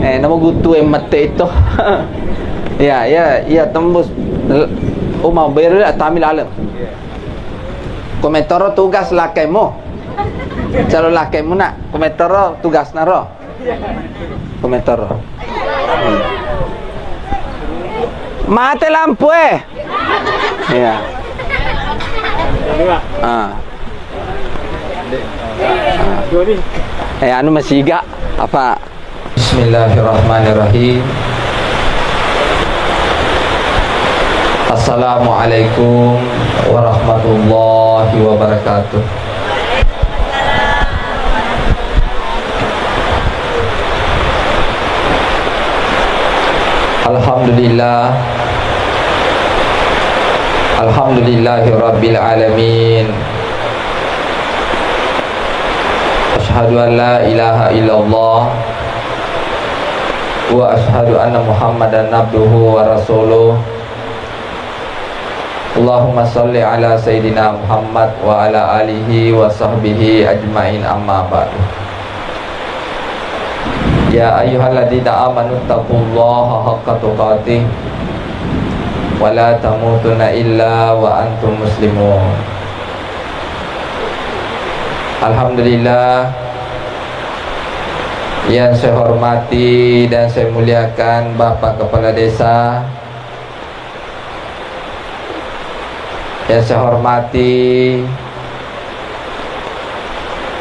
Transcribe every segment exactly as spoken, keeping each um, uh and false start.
Eh, namo guttu e mette itu. Ya, ya, ya, tembus. Uma beru ya, tamil alem. Komentoro tugas lakemu. Calo lakemu nak, komentoro tugas naro. Komentoro. Mate lampu e. Iya. Ah. Eh, anu masiga apa? Bismillahirrahmanirrahim. Assalamualaikum warahmatullahi wabarakatuh. Alhamdulillah. Alhamdulillahirabbil alamin. Asyhadu an la ilaha illallah wa asyhadu anna Muhammadan abduhu wa rasuluh. Allahumma salli ala Sayyidina Muhammad wa ala alihi wa sahbihi ajmain, amma ba'du. Ya ayyuhalladzina amanu taqullaha haqqa tuqatih wa la tamutunna illa wa antum muslimun. Alhamdulillah, yang saya hormati dan saya muliakan Bapak Kepala Desa, yang saya hormati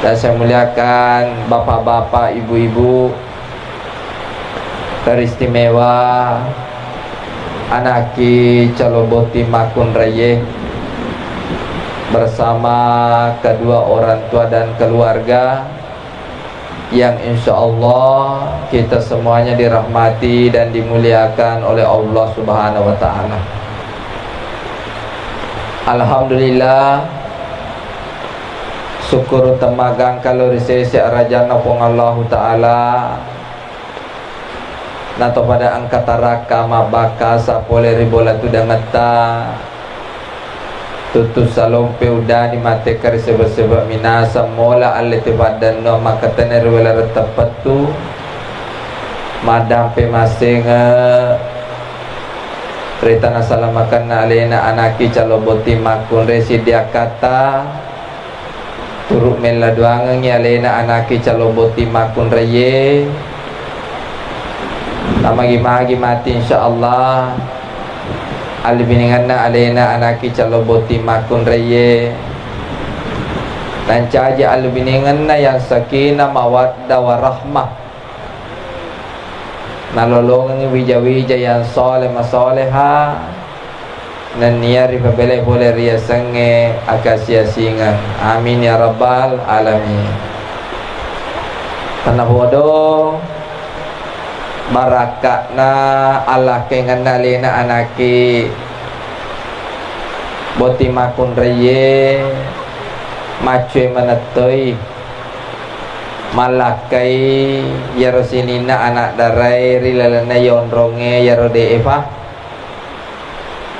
dan saya muliakan bapak-bapak, ibu-ibu, teristimewa anakki Calo Botting Makkunraie bersama kedua orang tua dan keluarga yang insya Allah kita semuanya dirahmati dan dimuliakan oleh Allah Subhanahu wa Ta'ala. Alhamdulillah, syukur temmagangka lao ri sese arajanna Puang Allahu Ta'ala, nato pada engka tarakka mabbakasa pole ri bola tudangetta. Tuttu salompe uddani mattekka ri sebe-sebe minasa mola alle te paddanno makkatenna ri welareng teppettu maddampe massenge ri tana salamakenna alena anakki Calo Botting Makkunrai siddi akkatta. Turu mella doangengngi alena anakki Calo Botting Makkunraie. Namagi-magi matti insya Allah alibinengenna alena anakki Calo Botting Makkunraie. Nancaji alibinengenna yang sakinah mawaddah warahmah. Nalolongengngi wija-wija yang soleh masoleha. Nennia ripabelai pole riasengnge akasiasingeng. Amin ya rabbal alamin. Tennapodo barakka'na allakkaingenna alena anakki Botting Makkunraie maccue manettoi mallakkai iyaro sininna anak darae ri lalenna yonrongnge iyaro de'epa.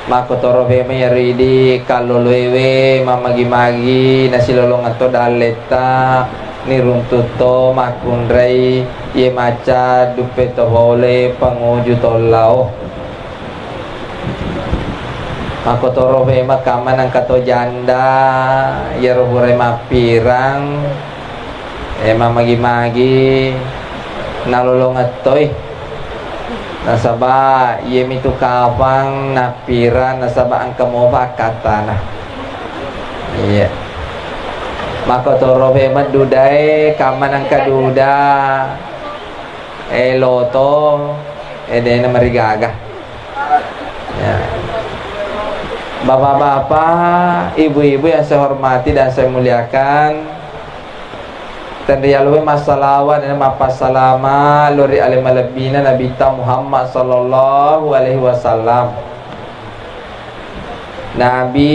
Makkotoro fema iyaro idi kalloloewe mammagi-magi nasilolongeng to dalletta niruntu to makkunrai iye macca duppe to pole panguju tollao. Makkotoro fema kamma nengka to janda iyaro purai mappirang. Eh, mammagi-magi nalolongeng toi. Nasaba iyemitu kapang nappira nasaba engka mopa akkattana. Iya. Makkotoro fema dudae kamma nengka duda. Eh, loto, eh, dena marigaga. Ya. Bapak-bapak, ibu-ibu yang saya hormati dan saya muliakan, tenrialuwe massalawa dan mappassalama lori ale malebbina Nabitta Muhammad sallallahu alaihi wasallam. Nabi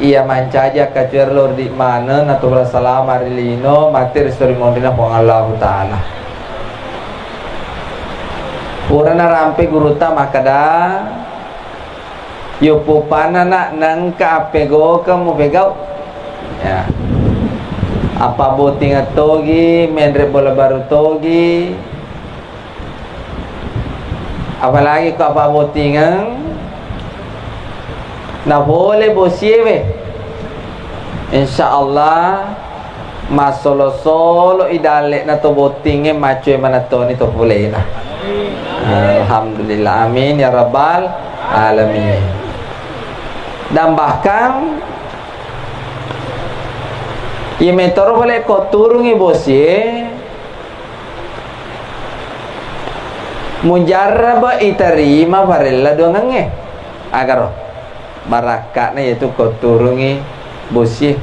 iya mancaji akkacuereng lao ri maneng natuo salama ri lino matti ri storimonrina Puang Allahu Ta'ala. Pura narampe gurutta makkeda, "Yoppo panana nengka appegokeng mupegau." Ya. Apa botting togi, menre bola baru togi, Apalagi ko apa bottingeng na pole bosiewe. Insya Allah massolo-solo i dalle'na to bottingnge, maccue maneng toni to polena. Alhamdulillah, amin ya rabbal alamin. Dan bahkan iye metoro pole ko turungi bosie, mujarraba iterima farella duangengnge. Agaro barakka'na yaitu ko turungi bosie.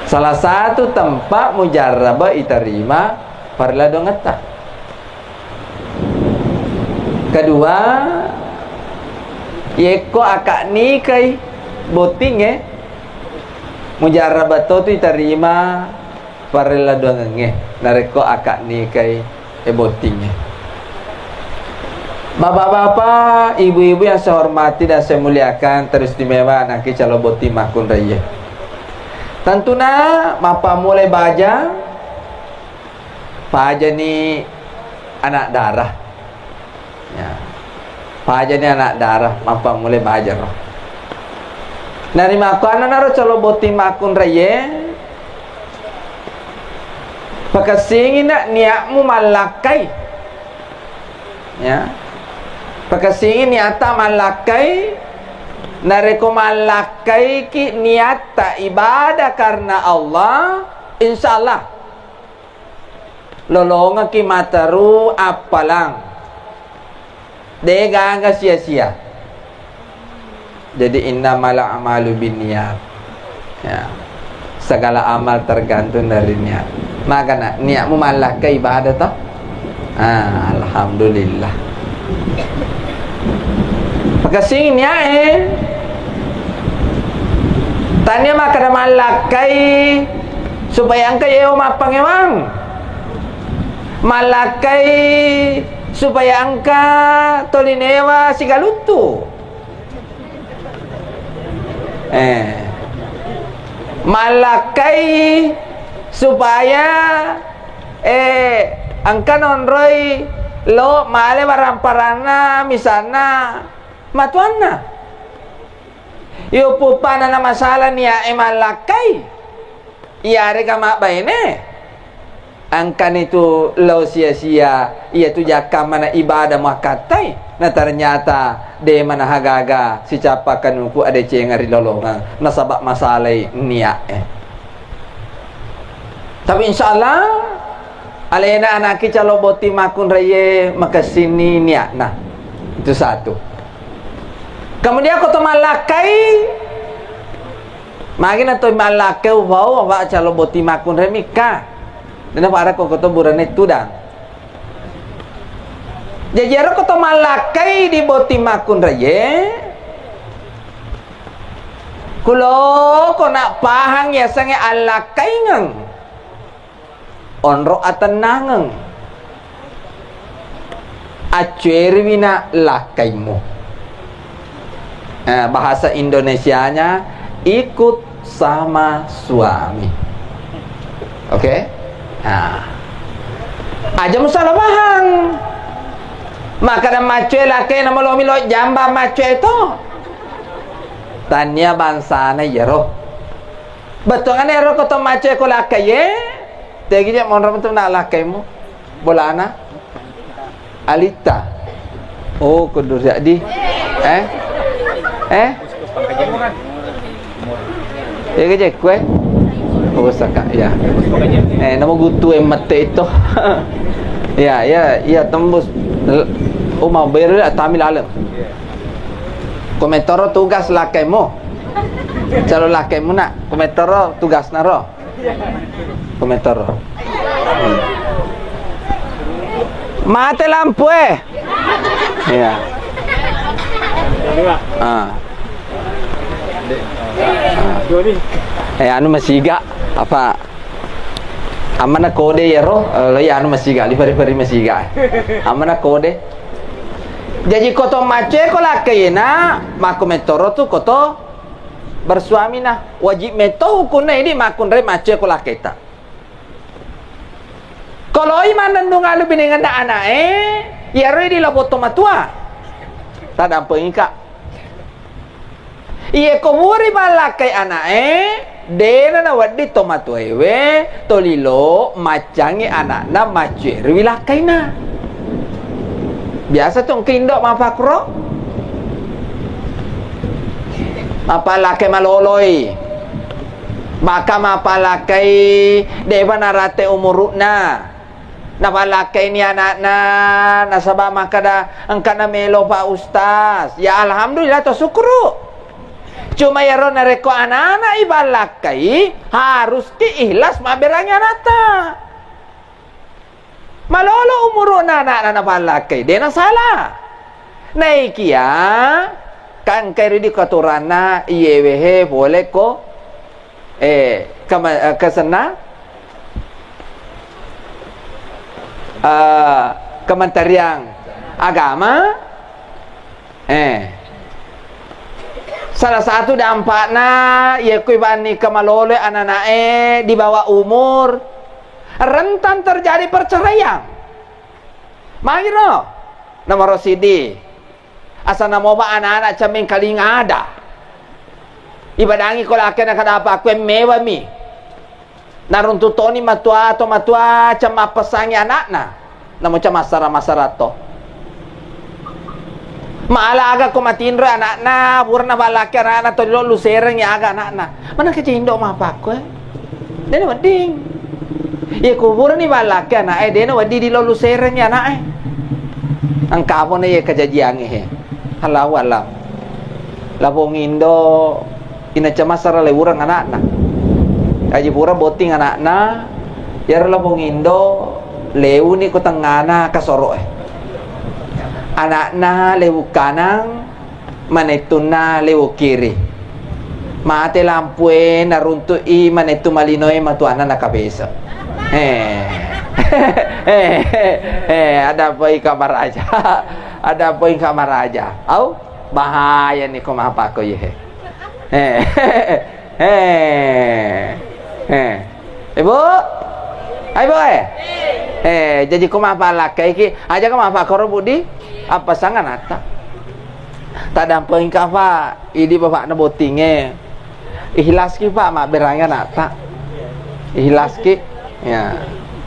Salah satu tempat mujarraba iterima farella duangetta. Kedua, yekko akad nikai bottingnge, mujarraba to tu iterima farella duangengnge narekko akad nikai e bottingnge. Bapak-bapak, ibu-ibu yang saya hormati dan saya muliakan, teristimewa anakki calon botting makkunraie. Tentuna mappammulai baja, pajani anak darah. Ya. Pajani anak darah, mappammulai bajaro. Narimakkuannanaro calon botting makkunraie, pakessingi na niatmu mallakkai. Ya. Pakessingi niatta mallakkai. Narekko mallakkaiki niatta ibadah karena Allah, insya Allah lolongekki materu appalang. De gaga sia-sia. Jadi, innamal a'malu binniyat. Ya. Segala amal tergantung dari niat. Makana niatmu mallakkai ibadah toh? Ah, alhamdulillah. Pakessing niat e. Tania makkeda mallakkai supaya engka yeo mappangewang. Mallakkai supaya engka tolinewa sigaluttu. Eh. Mallakkai supaya, eh, engka nonroi lo male waramparanna, misalna matuanna. Iyo pupana na masalah niae mallakkai. Iyarega mabbaine, engkani tu lao sia-sia, iyatu jakkammana ibadah muakkattai, na ternyata de manaha gaga sicappa kanuku adecenga ri lolongeng, nasaba masalai niat e. Tapi insya Allah, alena anakki calo botting makkunraie makessinni niatna. Itu satu. Kemudian ko to mallakkai, magi na to mallakkai, wau, wa calo botting makkunrai mikka. Dena pada ko to burane tudang. Jaji ero ko to mallakkai di botting makkunraie, kulo ko na pahang yasengnge allakkaingeng. Onro atennangeng. Accueriwi na lakkaimmu. Eh, bahasa Indonesianya, ikut sama suami. Oke? Nah. Aja musalabahang. Makkeda maccue lakkai na malomi lo jamba maccue to. Tania bangsana iyaro. Bettuanna ero ko to maccue ko lakkaie, tegi je monro metu na lakkaimu. Bolana? Alitta. Oh, kudu jadi. Eh? Eh? Iya ke je kue? Oh, saka, ya. Eh, nama gutu yang mete itu. Ya, ya, ya, tembus. Uma beru ya, tamil alam. Komentoro tugas lakkaimu. Calo lakkaimu nak. Komentoro tugas naro. Komentar. Hmm. Mate lampu e. Iya. Ah. Ah. Eh, anu masiga apa? Amana kode yero, eh, iya anu masiga, lipari-pari masiga. Amana kode. Jaji koto maccue ko lakkaina, makko metoro tu koto bersuamina, wajib meto hukunna idi makkunrai maccue ko lakkaita. Koloi mannennung alu binengenna ana'e, Iyaro idi lapong to matua. Tadampengika. Iye ko muri ballakkai ana'e, dena nawedding to matuaewe tolilo maccangi ana'na maccueri wi lakkaina. Biasa tu engka indo mapakkuro. Mapallakkai maloloi. Maka mapallakkai depa narate umuru'na. Napallakkaini ana'na, nasaba makkeda, "Engkana melo, Pak Ustaz." Ya, alhamdulillah, to sukkuru. Cuma iyaro narekko anana iballakkai, haruski ikhlas mabberangi ana'ta. Malolo umuru'na ana'na napallakkai, de nasala. Naikia, kan engkai ridi katuranna iyewehe pole ko eh, kema-, eh, kesenna-, eh, Kementerian Agama, eh, salah satu dampakna, iya kui banni kemalolo ananae di bawah umur, rentan terjadi perceraian. Magi ro? Nomor sidi, asana moba anak-anak cemeng kaling ada. Ibadangi ko laki na kadapa aku mewami. Naruntu toni matua to matua cemma pesangi anakna. Namo cemma sara-masara to. Mala aga ko matinro anakna, purana balaki anakna to lo lusereng ya aga anakna. Mana kece indo mapakko, eh? Dena wedding. Iya kuburani ballakka ana'e, dena wedding dilollu serengngi ana'e. Engka apana iya kajajiangnge he. Allahu a'lam. Lapong indo ina cemasara lewureng ana'na. Aji pura botting ana'na, iyaro lapong indo leuni ko tengngana kasoro'e. Ana'na lewu kanang, manettunna lewu kiri. Mate lampue, naruntu'i manettu malinoe matuanna nakapesa. Eh. Eh, eh, eh, ada apa ika maraja? Ada apa ika maraja? Au, bahaya ni ko mapako ye. Eh. Eh. Eh. Ibu? Hai, Bu, eh? Eh, jaji ko mapalakkaiki, aja ko mapakoro, Bu, di? Apa sangan atta? Tadampengika, Pak. Idi bapakna bottingnge. Ikhlaski, Pak, mabberangi anakta. Ikhlaski. Ya.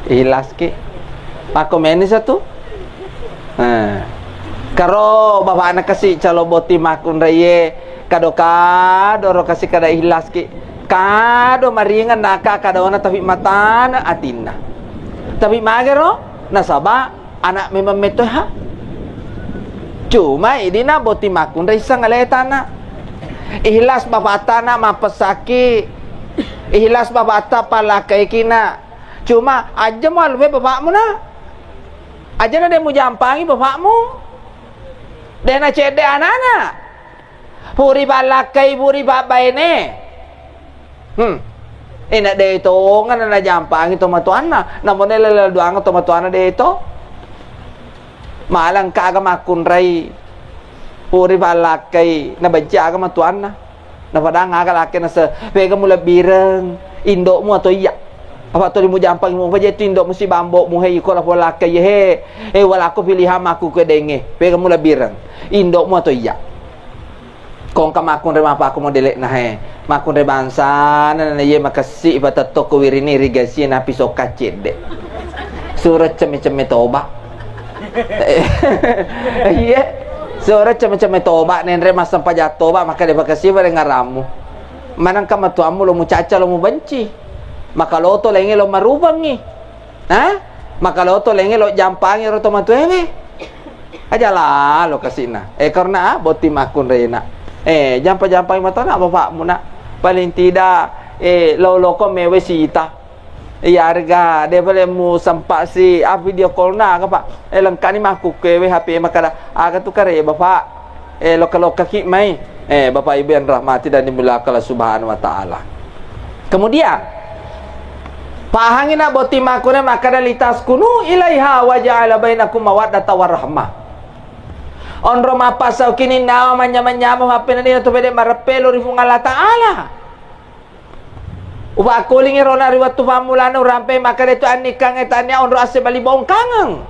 Ikhlaski. Makko meni satu. Nah. Karo bapakna kasi calo botting makkunraiye, kado-kado ro kasi kada ikhlaski. Kado maringeng naka kadona tapi matana atinna. Tapi magero nasaba anak memang metto ha. Cuma idina botting makkunrai isseng aletana. Ikhlas bapatta na mappessaki. Ikhlas bapatta pallakkaiki na. Cuma aja mualwe bapakmu na. Aja na de mujampangi bapakmu. De na cedde anana. Puri ballakkai, puri babbaene. Hmm. Ina de tongeng najampangi tomatoanna. Namone lele doang tomatoanna de to. Malang kaga makkunrai. Puri ballakkai, nabenci aga matuanna. Napadang aga lakke nase, pega mulebbireng, indo'mu atau iya? Apa tuli mujampangi mupa je tu indo'mu si bambo'mu he iko lapong lakke ye he. Eh, walakko pilihan makku ke denge. Pega mulebbireng, indo'mu atau iya? Kongka makkunre mapakko modele'na he. Makkunre bangsana na ye makessi ipatetto ko wirini irigasi napi sokka cedde. Suro cemme-cemme toba. Iya. Suro cemme-cemme toba, nenre massempajang toba, maka de pakessi pada ngarammu. Manengka matuammu lo mucaca lo mubenci. Maka loto lenge lo marubengi. Ha? Maka loto lenge lo jampangi ro tomatuewe. Aja lalo kasina. Eh, karena ah, botting makkunrena. Eh, jampa-jampai matana bapakmu na. Paling tidak, eh, lo loko mewe sita. Iya, harga, de pale mu sempat si, ah, video call na, aga, Pak? Eh, lengkani makkukkewe H P makkada, aga tu kareba, Pak? Eh, lokka-lokka ki mai. Eh, Bapak Ibu yang rahmati dan dimuliakan Allah Subhanahu wa Ta'ala. Kemudian, pahangi na botting makkune makkada, "Litaskunu ilaiha wa ja'ala bainakum mawaddata wa rahmah." Onro mappasau kininnawa manyama-nyama mappenani tu pede mareppelo ri Puang Allah Ta'ala. Upakkulingi rona ri wettu pammulana urampe makkeda tu annikkangnge tania onro assebali bongkangeng.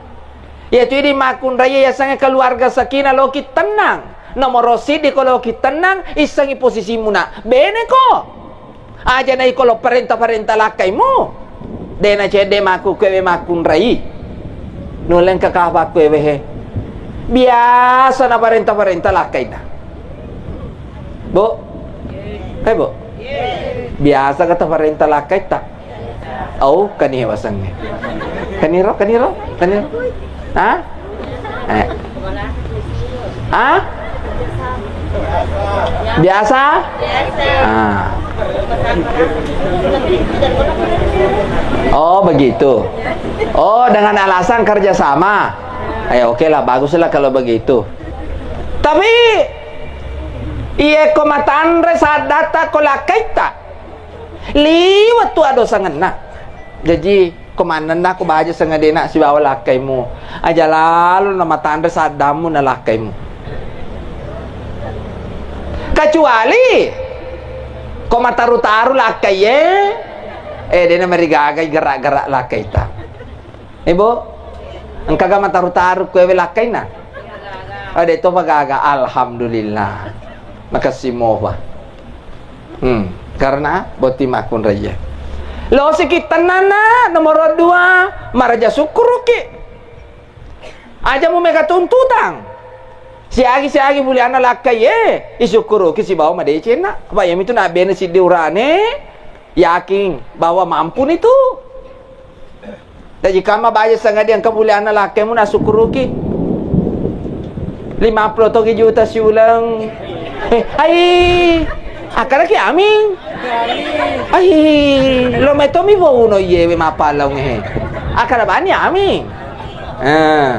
Iyatu idi makkunraie yasengnge keluarga sakinah, loki tennang. Nomoro siddi ko loki tennang, issengngi posisimu na. Bene ko. Aja na iko lo parenta-parenta lakkaimu. De na cedde makku kuewe makkunrai. Nulle engka kapa kuewe he. Biasa na parenta-parenta lakkaita. Bu? Eh, Bu? Biasa kata parenta lakkaita. Au, kani wasengnge. Kaniro, kaniro, kaniro. Hah? Eh. Hah? Biasa? Ah. Oh, begitu. Oh, dengan alasan kerjasama. Eh, oke lah, baguslah kalau begitu. Tapi, iye ko matanre saddatta ko lakkaita. Liwat tu ado sangenna. Jaji, ko mannenna ko baja sangedena sibawa lakkaimu. Aja lalo na matanre saddammu na lakkaimu. Kecuali ko mataru-taru lakkaie, eh, dena marigaga gerak-gerak lakkaita. Ibu, engkaga mataru-taru kuewe lakkaina? Oh, de topa gaga. Alhamdulillah. Makessing mopa. Hmm, karena botting makkunraie. Losiki tennanna, nomoro dua, maraja sukkuruki. Aja mu mega tuntutang. Siagi-siagi bulianna lakkaie, isukkuruki sibawa madecenna. Apa iyamitu nabbene siddi urane, yakin bahwa mampuni tu. Jaji kamma baja sangadi engka bulianna lakkaimu nasukkuruki. Lima puluh togi juta siuleng. Eh, ai. Akkaraki aming. Ai, lo metomi bo uno iyewe mapalaung he. Akkara bani aming. Eh.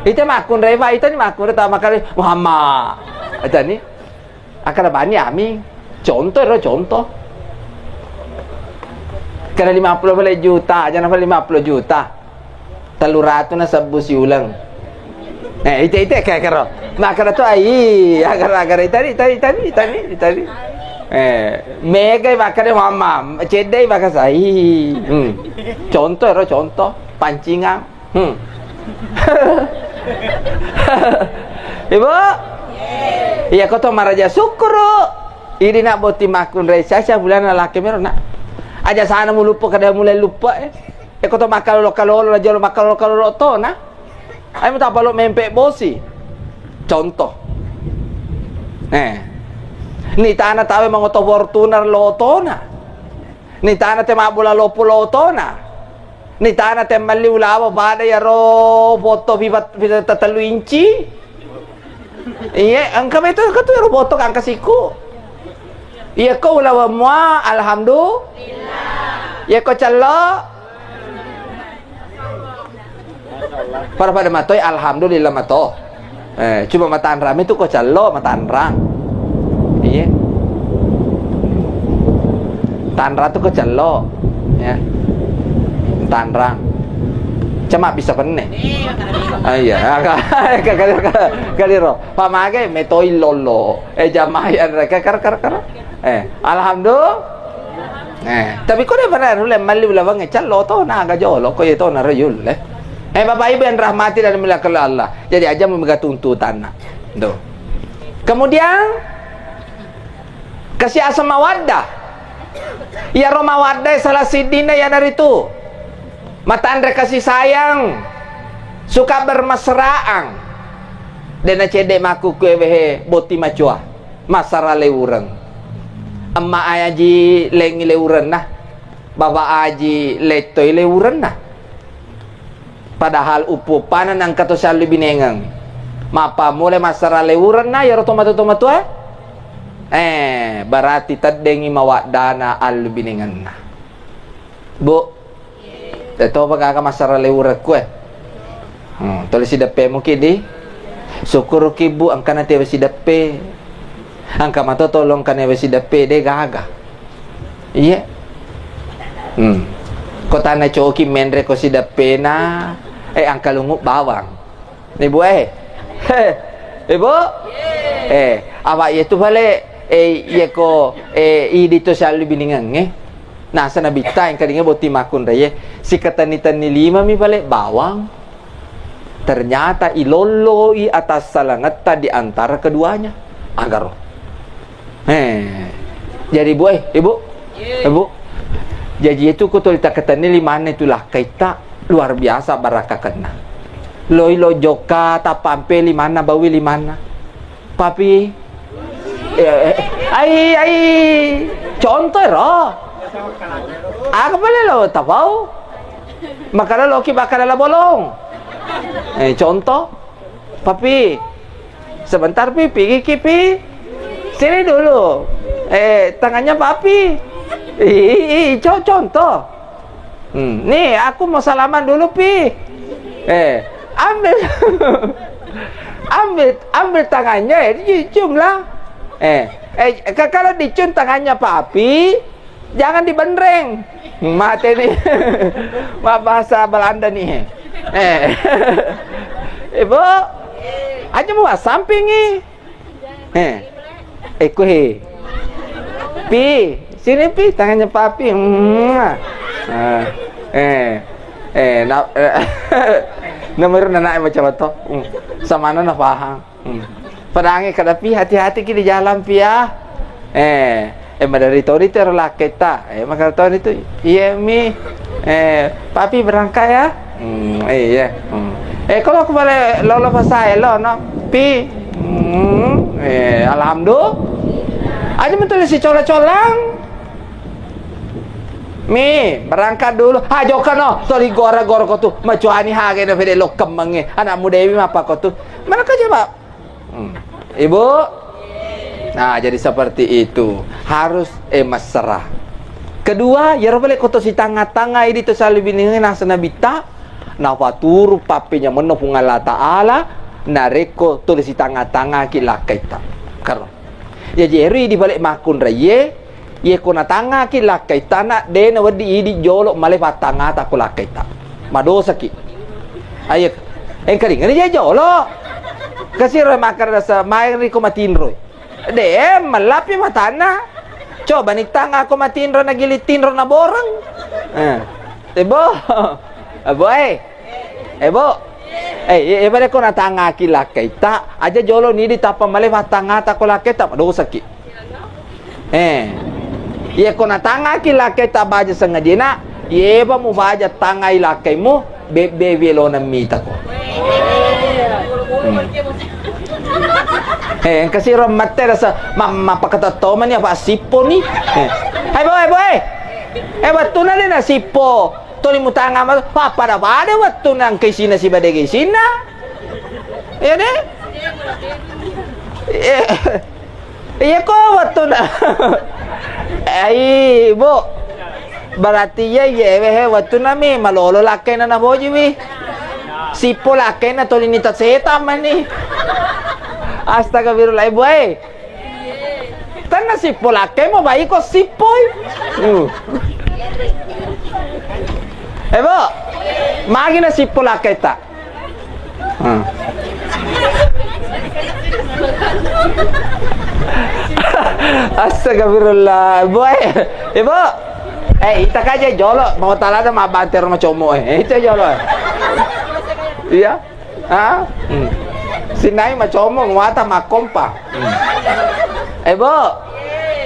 Ite makkunrai, Pak, ite ni makkunrai ta makkari Muhammad. Ita ni. Akkara bani ami. Contoh ero contoh. Kena lima puluh pale juta, aja napa lima puluh juta. Tellu ratu na sebbu siuleng. Eh, ite, ite, kayak kero. Makkara tu ai, agar, agar, itani, itani, itani, itani, itani. Eh, mega makkara mama, cedde makasai. Hmm. Contoh ero contoh, pancingan. Hmm. Ibu? Iya, ko to maraja sukkuru. Idi nak botting makkunrai, sia-sia bulianna lakkaimu ro, nak. Aja sana mu luppa, kada mulai luppa, eh. Iya, ko to makkalolo-kalolo, la jolo makkalolo-kalolo to, nak. Ayo mu tapalo mempe bosi. Contoh. Eh. Ni tana tawe mangoto Fortuner lo tona. Ni tana te mabbola loppo lo tona. Ni tana te melli ulawa pada iyaro foto pipat, pipat tatellu inci. Iye, engka meto engka tu iyaro foto kangka siku. Iye ko ulawa mua, alhamdulillah. Iye ko cello. Pada-pada matoi, alhamdulillah mato. Eh, cuma matanrang itu ko cello, matanrang. Iya. Tanrang tu ko cello. Ya. Tanrang. Cuma bisa penne. Ah, iya. Kali, kali, kali ro. Pamage metoi lolo. Eh, jamaah yang mereka kar, kar, kar. Eh, alhamdulillah. Eh, tapi ko de mana nulle melli ulawangnge cello to naga jolo ko ye to naro yulle. Eh, Bapak Ibu yang rahmati dan dimuliakan oleh Allah. Jadi aja mu mega tuntutanna. Tuh. Kemudian kasih asam mawaddah. Iyaro mawaddah salah siddinna iyanaritu matanre kasih sayang, suka bermesraan. Dena cedde makkukkue wehe botting macoa. Massara lewureng. Emma aji lengngi lewurenna, baba aji lettoi lewurenna. Padahal uppu-uppana nangka to siallu binengeng. Mappammula massara lewurenna iyaro tomatoa-tomatoa, eh, berarti teddengngi mawaddana allu binengenna. Bu, de topa gaga massara lewurekku, eh. Hmm, tole sideppe muki di. Sukkuruki, Bu, engkana tewe sideppe. Engka mato tolong engkana we sideppe, de gaga. Iya. Hmm. Ko tana coki menre ko sideppena, eh, engka lungu bawang. Ibu, eh. Ibu? Eh, apa iya tu pale, eh, iya ko, eh, idi to siallu binengengnge. Nasa nabitta engka dinge botting makkunraie. Sikatenni-tenni lima mi pale bawang. Ternyata ilolloi atassalangetta di antara keduanya. Agaro. Eh, jadi, Bu, eh, Ibu? Ibu? Jaji itu ku tuli takkatenni limanna itu lakkaitta luar biasa barakakenna. Loi lo jokka tappampe limanna, bawi limanna. Papi. Eh, eh, ai, ai. Contoh ro. Aga pale lo tapau? Makala loki bakala bolong. Eh, contoh. Papi. Sebentar, Pi. Pigi ki, Pi. Sini dulu. Eh, tangannya Papi. Ih, ih, ih, co-, contoh. Hmm, nih, aku mau salaman dulu, Pi. Eh, ambil. Ambil, ambil tangannya, ya, dicium lah. Eh, eh, ka-, kalau dicium tangannya Papi, jangan dibenreng. Mate nih. Ma bahasa Belanda nih. Eh. Ibu, aja mau sampingi. Eh. Eh, kuhe. Pi, sini, Pi, tangannya Papi. Mwah. Ah. Eh. Eh, na-, eh. Nomor nana macam apa? Hmm. Sama nana paham. Hmm. Padange kada, Pi, hati-hati ki di jalan, Pi, ya. Eh, eh, madari toni tero lakketta. Eh, makara toni tu. Iya, Mi. Eh, Papi berangkat ya. Hmm, iya. Hmm. Eh, kalau aku balik lolo pasai lo, no. Pi. Hmm, eh, alhamdulillah. Aja mentuli si cola-colang. Mi, berangkat dulu. Ha, jokka no. Toli gora-gora ko tu. Macuani hage na fede lo kemenge. Anakmu Dewi apa ko tu? Mana kerja, Pak? Hmm. Ibu? Nah, jadi seperti itu. Harus, eh, mesra. Kedua, yero bale ko to sitanga-tanga idi to salibininge nasa nabitta, nafaturu pappenyamenno Puang Allah Ta'ala, narekko tuli sitanga-tanga ki lakkaitta. Karo. Ya, jeri di bale makkunraiye, Ye ko natangngaki lakkaita, na, de nawedding idi jolo male pattangngata ko lakkaita. Madosaki. Ayo, engkalingani je jolo. Kasiro makkeda sa, maeng riko matinroi. De, mallapi matanna. Coba ni tangngako matinro, nagiling tinro naboreng. Eh. Ebo. Ebo, eh. Eh, Bu. Eh, iya, iya, pada ko natangngaki lakkaita, aja jolo ni ditappa male pattangngata ko lakkaita, madosaki. Eh. Iya, ko natangngaki lakkaita baja sengajena, yeba mubaja tangngai lakkaimu, bebbe welona mitako. Hmm. Eh, engka siro mette rasa, ma-, mappakatettomani apa sippo ni. Eh. Hai, Bu, eh, Bu, eh. Eh, wettuna de nasippo. Tuli mutanga ma-, pa-, pada-pada wettunna engka isinna sibawa dega isinna. Iya de? Iya. Iya ko wettunna. Ai, Bu. Berarti iya, iya, wehe, wettunna mi malolo lakkaina napoji mi. Sippo lakkaina tuli nita setang mani. Astagfirullah, Bu, eh. Tenna sippo lakkai mo, baiko sippoi. Uh. Eh, Bu, magi na sippo lakkaita? Hmm. Astagfirullah, Bu, eh. Eh, Bu. Eh, ita kaja jolo, mau talada mabante rumah como, eh. Itu jolo. Iya. Ah? Hmm. Sinai macomo, muata makompa. Hmm. Eh, Bu.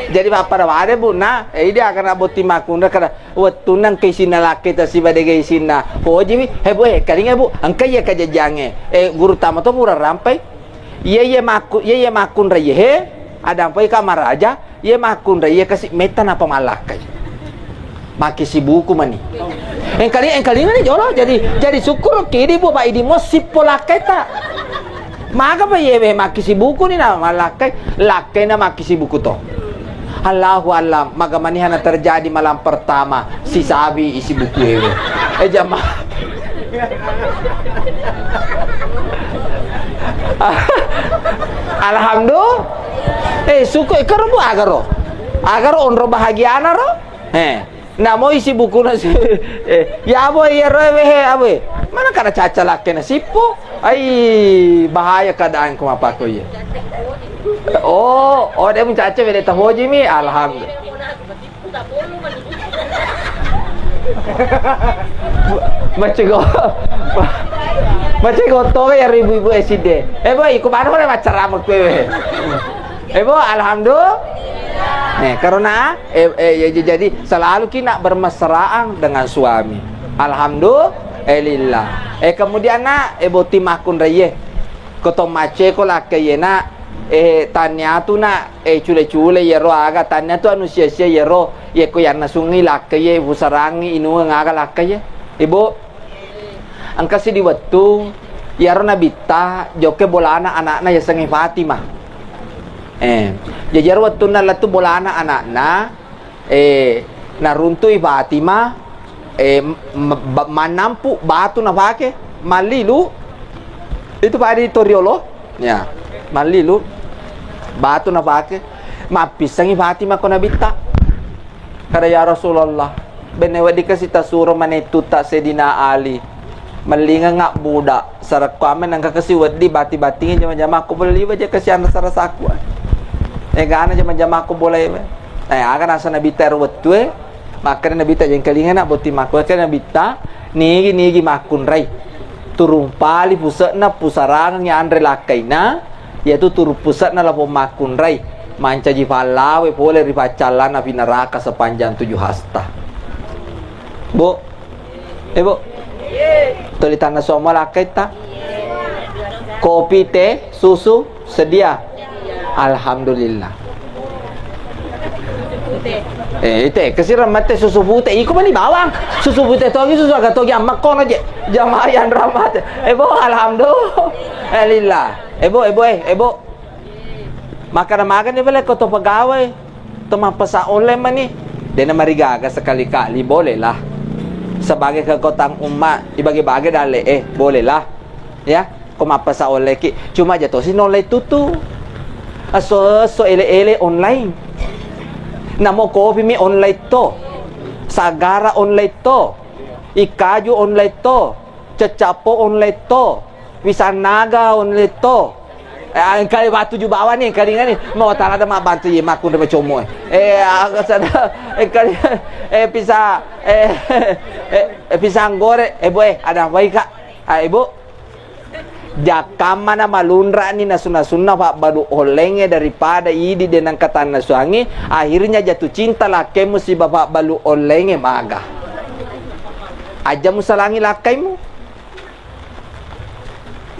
Jadi, pappada wade, Bu, na. Eh, idi akan botting makkunrai kada. Wettunna engka isinna lakkaita sibawa dega isinna. Poji mi. Eh, Bu, eh, kalinga, Bu. Engka iya kajajiangnge. Eh, guru tama to pura rampai. Iya, iya makku-, iya, iya makkunrai, he. Adampai ka maraja. Iye makkunrai, iye kasi metta napa mallakkai. Makkisibuku mani. Engkali-, engkalingani jolo, jadi, jadi sukkuruki idi, Bu, ba idi mo sippo lakkaita. Maga pa iye we makkisibuku ni na mallakkai, lakkaina makkisibuku to. Allahu alam, maga maniha na terjadi malam pertama, sisawi isi buku ewe. Eh, jamaah. Alhamdulillah. Eh, suku ikaro, Bu, agaro. Agaro onro bahagiana ro. Eh, namo isi bukuna si. Eh, ya, Bu, iya ro, wehe, awe. Mana kada caca lakkaina sippo? Ai, bahaya keadaan ku mapako iya. Oh, oh, de mucaca wede tahoji mi. Alhamdulillah. Macego. Macegotto ya ibu-ibu S D. Eh, boy, iko mana mana maccarama kue. Eh, bo, alhamdulillah. Nih, karena eh, eh, ya, jadi selalu kina bermesraan dengan suami. Alhamdulillah. Eh, kemudian nak, eh, boti makkunraie. Ko to maceko lakkaiena, eh, taniatu nak, eh, cule-cule yero aga, taniatu anu sia-sia yero, yeko yanna sungi lakkaie, pusarangi inungeng aga lakkaie. Ibu, Engka siddi wettu, iyaro Nabitta jokke bolana anakna yasengnge Fatimah. Eh, jaji iyaro wettunna lettu bolana anakna, eh, naruntui Fatimah, eh, m-, m-, ba-, mannampu batu nafake, mallilu. Itu padi to riolo. Ya, mallilu. Batu nafake. Mappissengi Fatimah ko Nabitta. Kada, "Ya Rasulullah, benne wedding kasi tasuro manettutta Sayyidina Ali. Mellingeng abbuda, sarekko ame nengka kasi wedding bati-batingi jama-jamakku bola liwe je kasi anrasa-rasaku." Egana jama-jamakku bola ewe. Eh, aga nasa Nabitta ero wettue, makkeda Nabitta jengkalinga nak botting makku, makkeda Nabitta, "Nigi-nigi makkunrai. Turung pali puse'na pusarangengngi anre lakkaina, iyatu turung puse'na lapong makkunrai, mancaji pallawe pole ri paccallanna api neraka sepanjang tujuh hasta." Bu, eh, Bu, tuli tanna suammo lakkaitta? Kopi, teh, susu, sedia? Alhamdulillah. Eh, ite, kesireng mette susu pute, iko mani bawang. Susu pute togi, susu aga togi, amma kono je. Jamaah yang rahmat. Eh, Bu, alhamdulillah. Eh, Bu, eh, Bu, eh, eh, Bu. Makkeda magani bale ko to pegawai, to mappesa online mani. Dena marigaga sekali-kali, bolehlah. Sebagai kekuatan umat, ibage-bage dalle, eh, bolehlah. Ya, ko mappesa online ki, cuma aja tosi online tutu. Esso-esso ele-ele online. Namo kopi mi online to. Sagara online to. Ikkaju online to. Ceccapo online to. Pisang naga online to. Eh, engkali batu ju bawang ni, engkali ngani. Mau tala ada mak bantu ye makun de commo. Eh, aku sada, engkali, eh, pisa, eh, eh, eh, pisang goreng. Eh, Bu, eh, ada apa, Kak? Ah, Ibu. Jakkammana malunra'ni nasu-nasunna pabbalu ollengnge daripada idi de nengka tannasuangngi, akhirnya jatuh cinta lakkemu siba pabbalu ollengnge maga. Aja musalangi lakkaimu.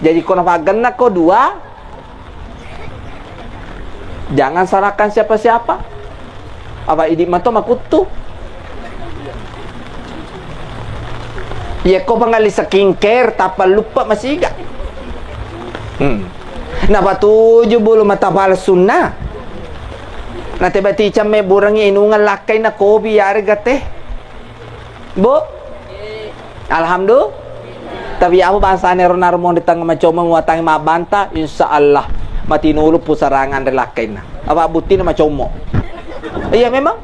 Jadi ko napaggenna ko dua, jangan salahkan siapa-siapa. Apa idi mato makuttu. Yekko pangalli skincare, tappa luppe masiga. Hmm. Napatuju bulu mata palsunna. Nateba ticang mebburengngi inungeng lakkainna kopi yarega teh. Bu? Alhamdulillah. Tapi apa bangsana ero naro monri tang macommo muatangi mabbanta, insya Allah matinulu pusarangan ri lakkainna. Apa buttina macommo. Iya memang.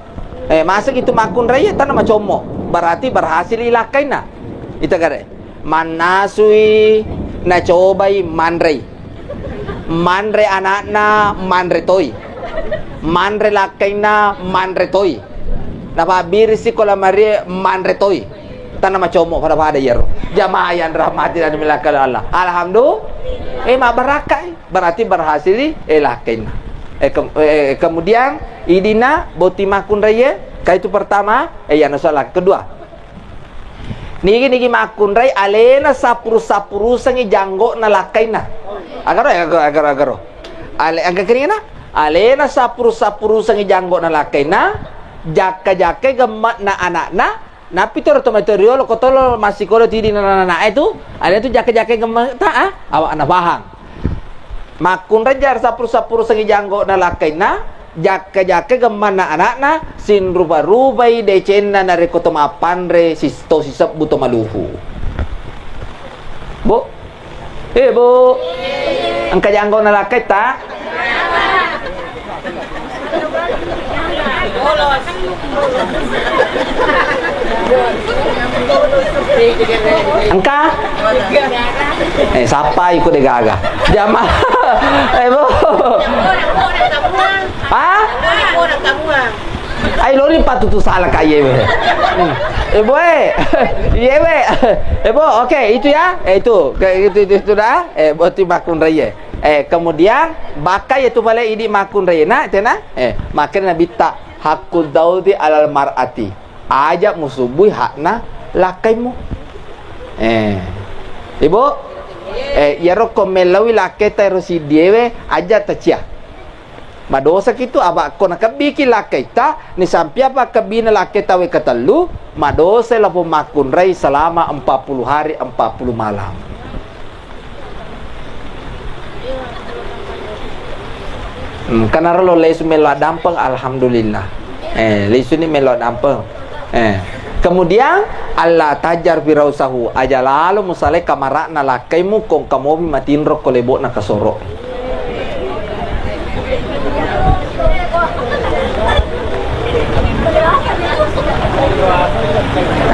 Eh, masa gitu makkunrai ya tanah macommo. Berarti berhasil i lakkainna. Ita kare. Mannasui nacobai manrei. Manre anakna, manre toi. Manre lakkainna, manre toi. Napabbirisi ko lamarie, manre toi. Tanna macommo pada-pada iyaro. Jamaah yang rahmati dan dimuliakan Allah. Alhamdulillah. Eh, mabbarakkai. Berarti berhasil i, eh, lakkainna. Eh, ke-, eh, kemudian, idina, boti makkunraie, ka itu pertama, eh, yana salah. Kedua, Nigi-nigi makkunrai alena sappuru-sappurusengngi janggo'na lakkainna. Agaro, agaro, agaro, agaro. Ale-, engka keningna? Alena sappuru-sappurusengngi janggo'na lakkainna, jakka-jakkai gemme'na ana'na, nappi toro to mai to riolo ko tolo massikola tidi na ana'e tu, alena tu jakka-jakkai gemme'ta, ah? Awa'na pahang. Makkunrai jara sappuru-sappurusengngi janggo'na lakkainna, jakka-jakkai gemmanna ana'na, sinrupa-rupai decenna narekko to mappanre sis-, to sisebbu to maluhu. Bu? Eh, Bu. Engka janggo'na lakkaitta? Engka? Eh, sappai ko de gaga. Jama. Eh, Bu. Hah? Ai lori patutu sala ka iyewe. Hmm. Eh, boe. Iyewe. Eh, bo, oke, itu ya. Eh, itu. Ke-, itu, itu, itu dah. Eh, botting makkunraie. Eh, kemudian, baka itu pale idi makkunraie. Nah, tena? Eh, makanya Nabitta, haqqud daudi alal mar'ati. Aja musubbui hakna lakkaimu. Eh. Ibu? Eh, iyaro ko mellaui lakketa ero siddiewe, aja tacia. Madosaki tu, aba ko nakebbiki lakkaita, nisampiapa kebbina lakkaita we ketellu, madosai lapong makkunrai selama empat puluh hari, empat puluh malam. Hmm, kanaro lo lesu melo dampeng, alhamdulillah. Eh, lesuni melo dampeng. Eh, kemudian, Allah tajar firausahu, aja lalo musalai kamara'na lakkaimu, kong kamomi matinro ko lebo'na kasoro.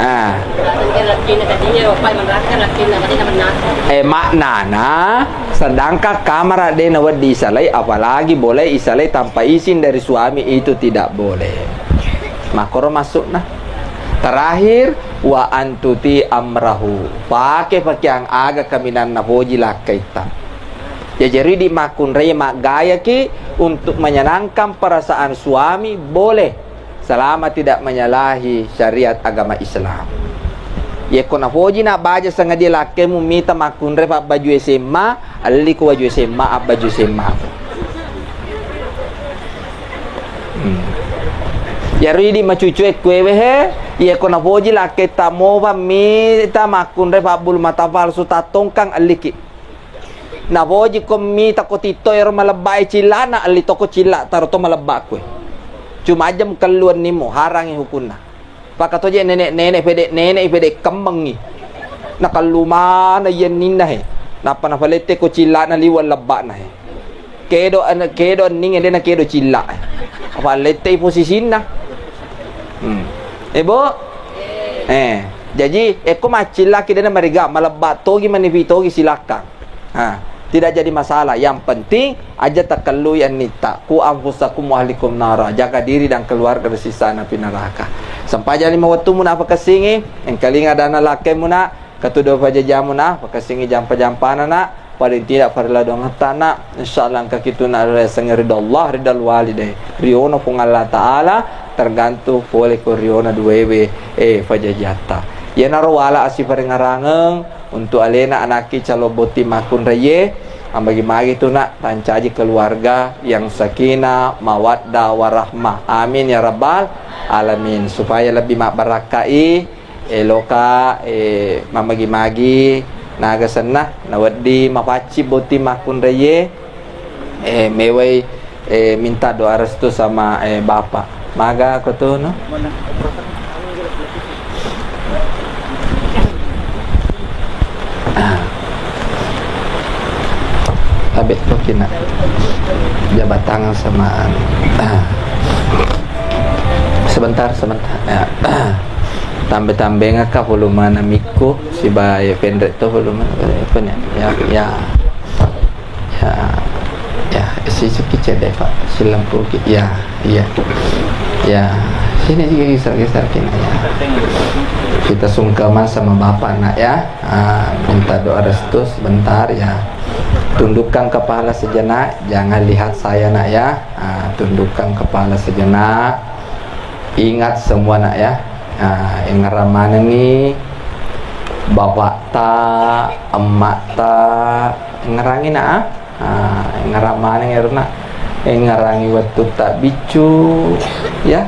Ah. Eh, maknana, sedangkan kamara de nawedding isalai, apalagi boleh isalai tanpa izin dari suami, itu tidak boleh. Makkoro maksudna. Terakhir, wa antuti amrahu. Pake pakeang aga kaminang napoji lakkaitta. Jaji ridi makkunrai maggayaki untuk menyenangkan perasaan suami, boleh, selama tidak menyalahi syariat agama Islam. Yekko napoji na baja sengaja lakkemu mita makkunrai pabbaju S M A, elliko baju S M A, abbaju S M A. Hmm. Yaro idi macucue kuewe he, yekko napoji lakketta mopa mita makkunrai pabbulu mata palsu tattongkang, elliki. Napoji ko mita ko titto ero malebbae cillana, elli toko cilla taro to malebba kue. Cuma aja mkelluan nimo, harangi hukunna. Pakatoje nenek-nenek pede, nenek pede kemmengi. Nakallu mana yenninna he. Nappa napalette ko cillana liwang lebbana he. Kedo an-, kedo enning dena kedo cilla he. Apa lettei posisinna. Hmm. Eh, Bo? Eh, jadi ekko maccillaki dena mariga, malebba togi, manipi togi, silakkang. Ha, tidak jadi masalah. Yang penting aja takellui annitta. Ku anfusakum wa ahlikum nara. Jaga diri dan keluarga dari siksa api neraka. Sempajang lima wettumu na pakessingi, engkalinga dana lakkemu na, katudo pajajamu na, pakessingi jampa-jampana na, paling tidak farilla dongetta na, insyaallah engka kitu na riasengnge ridho Allah, ridho walidain. Riono Puang Allah Ta'ala, tergantung pole ko riona duwewe, eh, pajajatta. Iyanaro wala asiparengarangeng, untuk alena anakki calon botting makkunraie, ammagi-magi tu nak, pancaji keluarga yang sakinah, mawaddah, warahmah. Amin ya rabbal alamin. Supaya lebih mabbarakkai, eloka, eh, mammagi-magi, naga senna, nawedding mapacci botting makkunraie, eh, mewai, eh, minta doa restu sama, eh, Bapak. Maga ko tu, no? Ah. Tabe' to kina. Jabat tangan sama, ah. Sebentar, sebentar. Ya. Tambe-tambengakka volumena mikku, sibawa penre' to volumena. Apa ni? Ya, ya. Ya, ya, sisuki cedde, Pak. Silampuki. Ya, iya. Ya, sini juga geser-geser kina, ya. Kita sungkeman sama Bapak, Nak, ya. Ah, minta doa restu sebentar, ya. Tundukkan kepala sejenak, jangan lihat saya, Nak, ya. Ah, tundukkan kepala sejenak. Ingat semua, Nak, ya. Ah, engngerang manengi bapakta, emmakta, engngerangi, Nak, ah. Ah, engngerang maneng ero, Nak. Engngerangi wettutta biccu, ya.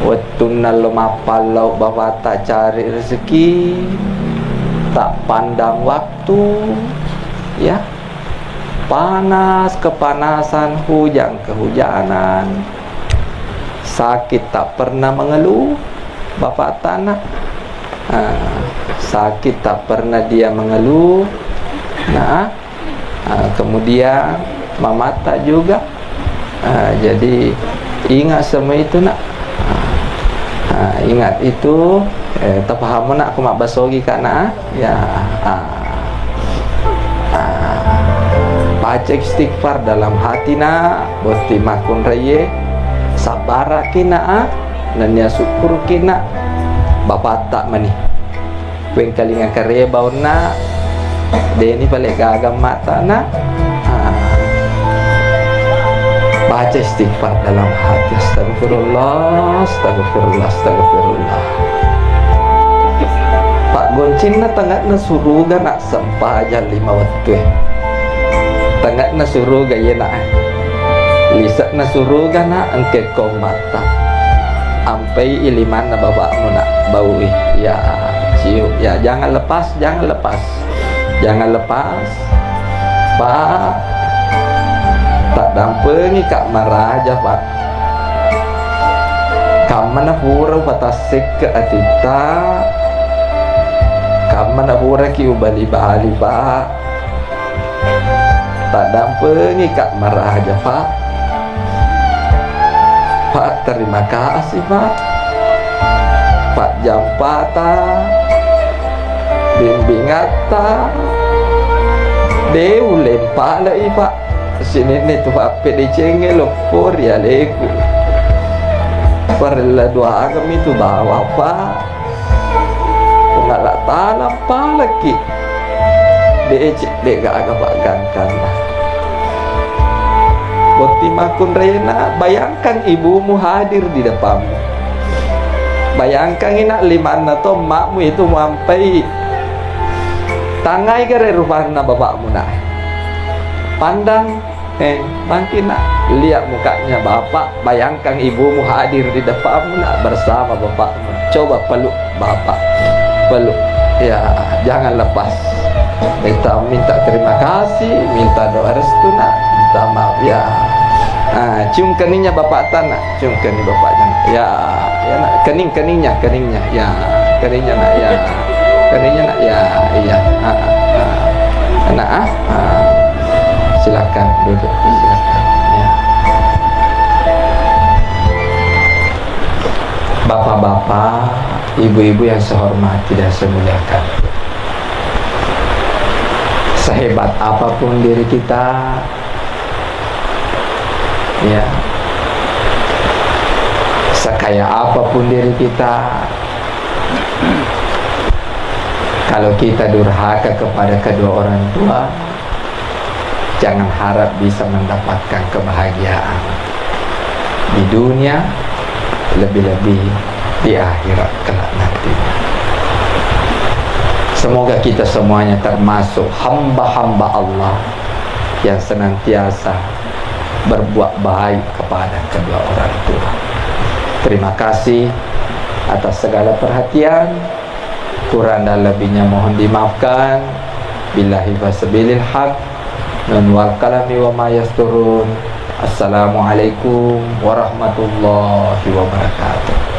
Wettunna lo mappallau bapakta cari rezeki, tak pandang waktu, ya. Panas kepanasan, hujan kehujanan, sakit tak pernah mengeluh, Bapak Tanak. Ah, sakit tak pernah dia mengeluh. Nah, ah, kemudian mamata juga. Ah, jadi ingat semua itu, Nak. Ah, ah, ingat itu, eh, tapahamu, Nak, aku mabbasogi, Kak, Nak, ah? Ya, ah. Ah. Baca istighfar dalam hati, Nak, botting makkunraie, sap-, Baraki na, ah, nennia sukkuruki na, bapatta mani. Wengkalinga kareba onna, deni pale gaga mata na. Ah. Baca istighfar dalam hati, astagfirullah, astagfirullah, astagfirullah. Pak goncinna tengahna suruga na. Sempajang lima wettue. Tengekna suruga iyena. Lisekna suruga na engke ko matta. Ampai i limanna bapakmu na baui. Ya, cium. Ya, jangan lepas, jangan lepas. Jangan lepas. Pak, taddampengi ka maraja, Pak. Kammana pura upatassekke atitta, kammana puraki ubali-bali, Pak. Taddampengi ka maraja, Pak. Pak, terima kasih, Pak. Pak jampata, bimbingatta, de ulempalai, Pak. Sininni tu pappedecengnge loppo ri aleku. Parella doangami tu bawa, Pak. Puang Allah Taala palaki. Dece, de gaga paggangkanna. Botting makkunraina, bayangkan ibumu hadir di depanmu. Bayangkan ina limanna to emmakmu itu muampai. Tangai gare rupanna bapakmu na. Pandang Eh, bangkit nak, lihat mukanya bapak, bayangkan ibumu hadir di depanmu nak, bersama bapakmu. Coba peluk bapak, peluk. Ya, jangan lepas. Minta, minta terima kasih, minta doa restu nak, minta maaf ya. Ah, cium keningnya bapak tanah. Cium kening bapaknya, nak. Ya, ya, nak. Kening, keningnya, keningnya. Ya, keningnya, nak. Ya, keningnya, nak. Ya, iya. Ah, ah, ah. Nak, ah. Ah. Silakan duduk, silakan. Ya. Bapak-bapak, ibu-ibu yang saya hormati dan saya muliakan. Sehebat apapun diri kita, ya, sekaya apapun diri kita, kalau kita durhaka kepada kedua orang tua, jangan harap bisa mendapatkan kebahagiaan di dunia, lebih-lebih di akhirat kelak nantinya. Semoga kita semuanya termasuk hamba-hamba Allah yang senantiasa berbuat baik kepada kedua orang tua. Terima kasih atas segala perhatian. Kurang dan lebihnya mohon dimaafkan. Billahi fasabilil haq. Nun wal qalami wa ma yasturun. Assalamualaikum warahmatullahi wabarakatuh.